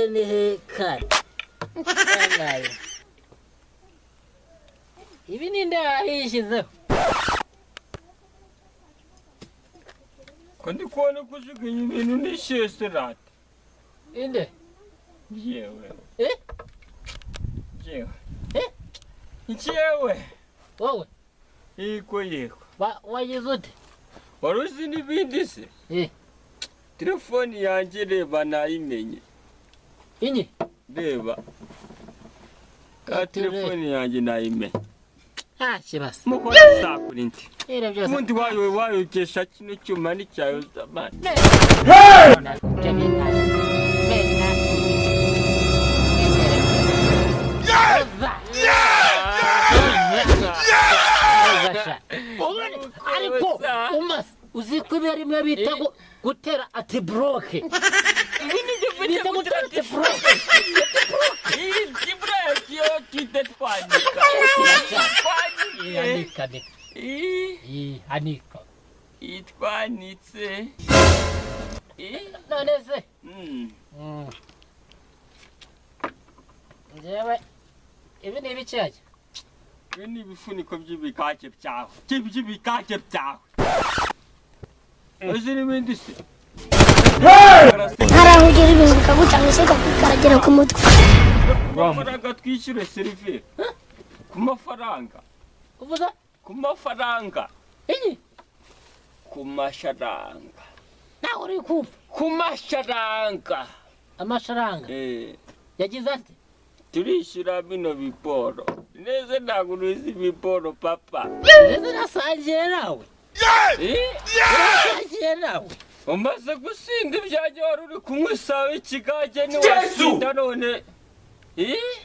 ni he kare ibi ninde wabishyizeho ko ndi kubona kujugunya ibintu nishyuye rata inde yewe yewe yewe wowe yego yego wagize ute wari uzi n'ibindi se telefoni yanjye reba nayimenye inyi reba ka telefoni yanjye nayimenye nta kibazo mukora sakura indi ubundi wayo wayokesha kino cyuma n'icyayo zamani ariko umase uzi ko ibi rimwe bita gutera ati buroke bita gutera ati buroke iyi buroke yo twite twanika anika itwanitse none se njyewe ibi ni ibiki ibi ni ibifuniko by'ibikake byawe by'ibikake byawe uzi n'ibindi se hari aho ugera ibintu bikagucanga se ukakwikaragira ku mutwe ku mafaranga twishyure serivisi ku mafaranga uvuze ku mafaranga iyi ku masharanga nawe uri kumva ku masharanga amasharanga yagize ati turishyura bino biporo neza ntabwo uruzi ibiporo papa neza nasangiye nawe nasangiye nawe umaze gusinda ibyanjye wari uri kunywa isaha ikigage ntiwasinda none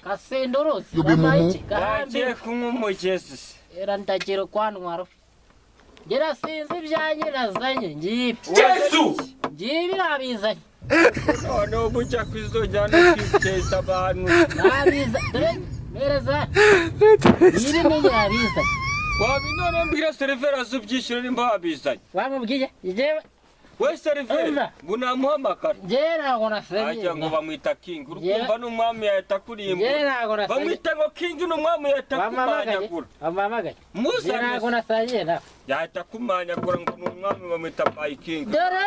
gasinda uruzi wabaye iki wagiye kunywa umugezi se era ndagira ukwantwaro ngera sinzi ibyanjye nazanye ngibi ngibi nabizanye noneho mujya kwizongera no kwiteza abantu nabiza dore mereza ibi menye yabizanye wabi none mbwira seriveri azubyishyura nimba wabizanye wamubwiye njyewe we seriveri ngo namuhamagara njyewe ntabwo nasenye ajya ngo bamwita kingi urukumva n'umwami yahita kurimbura bamwita ngo kingi n'umwami yahita kumanyagura wamuhamagaye muzane ntabwo nasangiye nawe yahita kumanyagura ngo ni umwami bamwita bayi kingi dore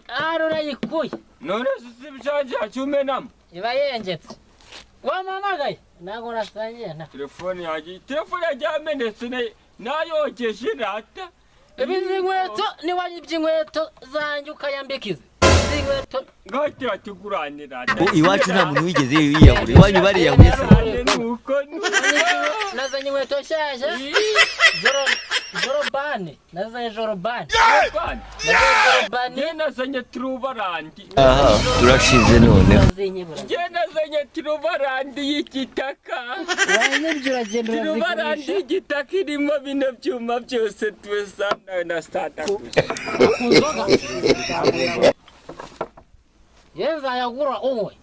hano urayikuye none si ibyanjye yacyumenamo iba yengetse wamuhamagaye ntabwo nasangiye nawe telefone yanjye yamenetse nayogeje rata izi nkweto niwanyibye inkweto zanjye ukayambika izi izi nkweto ngaho tuguranira iwacu nta muntu wigeze yiyahura iwanyu bariyahuye se nazanye inkweto nshyashya jorobani nazanye jorobani njye nazanye turubarandi aha turashize noneho njye nazanye turubarandi y'igitaka wanyibye uragenda turubarandi y'igitaka irimo bino byuma byose tuza na sitatakuze ku nzoga ye nzayagura unywe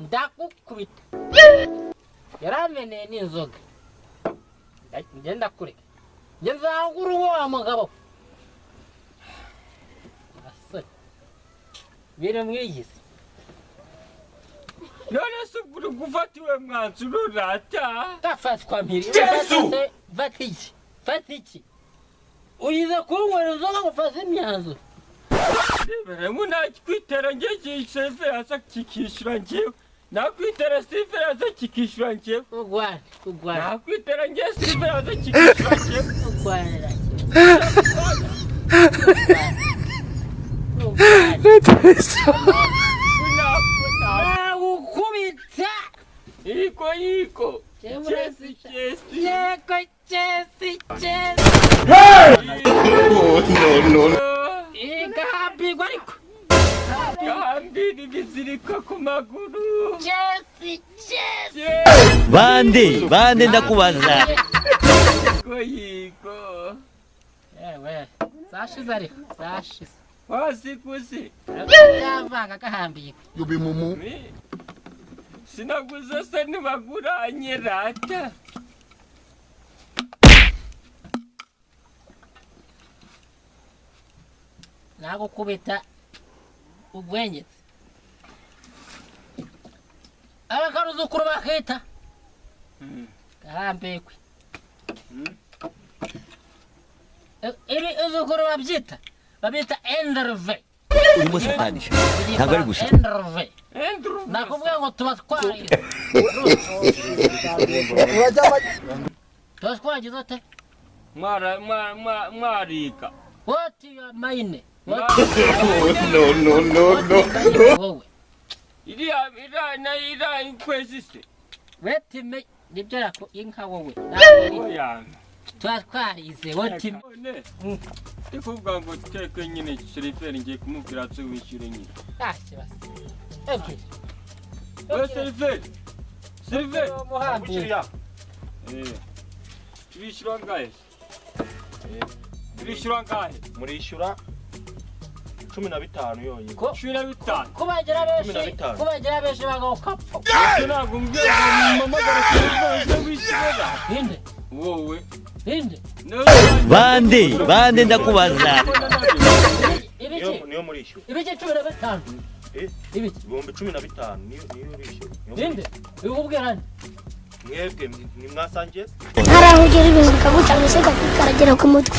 ndakukubita yarameneye n'inzoga ngenda kureka njye nzagura uwo wa mugabo asore biri mwigize none se ubwo uri gufata iwe mwanzuro rata ndafatwa mpiri fata iki fata iki uyize kunywera inzoga ngo ufate imyanzuro reba nakwitera njye seriveri kikishyura njyewe nakwitera seriveri kikishyura njyewe ugwane ugwane nakwitera njye seriveri kikishyura njyewe ugwane nagukubita yiko yiko chesi chesi yego chesi chesi no no igahambirwa ariko gahambira ibiziriko ku maguru chesi chesi bande bande ndakubaza yiko yiko yewe zashize ariko zashize wasikuze yavanga gahambirwa Yubimumu. Sinaguze se ntibaguranye rata nagukubita Ugwengetse. Abakaruzukuru bakita. Gahambekwe. Ibi uzukuru babyita. Babita enderve. Urimo satani ntabwo ari gusa. Enderve. Nakubwiye ngo tuba twarize. Tuba twagize ute? Mwarika. What your mine? No no no no. Iriya iriya na iriya inkwezi se. Wait me nibyo yako inka wowe. Tuba twarize what me. Ndi kuvuga ngo teke nyine seriveri ngiye kumubwira ati wishyure nyine. Ah kibase. Okay. We seriveri. Seriveri. Muhambi. Turishyura angahe? Turishyura angahe? Murishyura 15 yonyine. 15. Kubagira benshi bagokapfa. Ntabwo mbwiye ngo mpamagare seriveri wishyura. Ninde? Wowe. Ninde? Bande bande ndakubaza. Ibiki? Niyo murishyura. Ibiki 15. Ibiki? 15,000 niyo urishyura. Ninde? Ubikubwira nde? Mwebwe ni mwasangiye? Hari aho ugera ibintu bikagucanga se ukakwikaragira ku mutwe.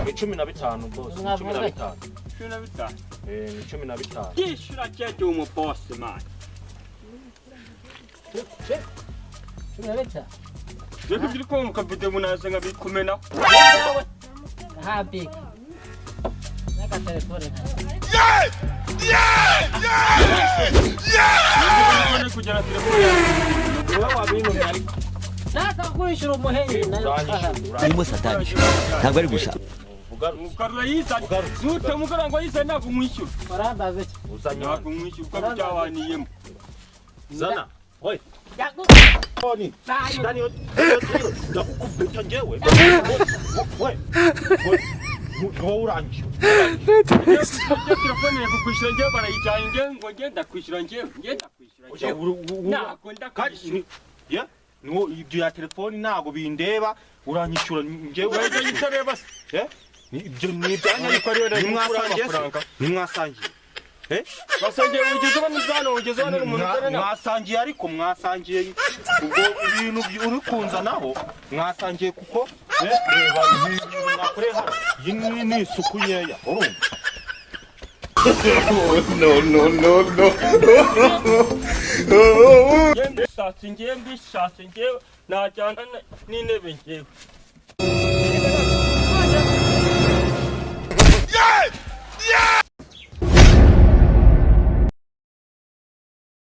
Ni 15 boss, ni 15. 15. Ni 15. Yishyura cyete umuboss man. 15. Reka turi konka video munaze nkabikumena. Happy. Naka telefone. Yeah! Yeah! Yeah! Yeah! Kugera telefone. Sasa kwishyura umuhenyi nayo. Urimo satani ntabwo ari gusa. Ugarura yiza. Nutamugara ngo yiza ntabwo mwishyura. Urambaza iki? Ntabwo mwishyura uko byawaniyemo. Zana. Oi. Oni. Dani ndakukubita njyewe. We. Wowe uranyishyura. Telefone yakukwishyura njyewe barayijyanye njyewe ngo ngenda kwishyura njyewe ngenda kwishyura njyewe. Ntabwo ndakwishyura. Ya? Niwo ibyo ya telefone ntago bindeba uranyishyura njyewe. Urajya itareba se. Eh? Ibyo ni ibyanyu ariko ariyo nimwasangiye. Nimwasangiye. Eh? Basangiye ugeze bano zano ugeze bano umuntu uzana. Mwasangiye ariko mwasangiye ubwo ibintu uri kunzanaho mwasangiye kuko reba ibintu mwakoreye hano. Iyi ni isuku nkeya urumva. No no no no. Ngiye mbishatse ngiye najyana n'intebe ngewe.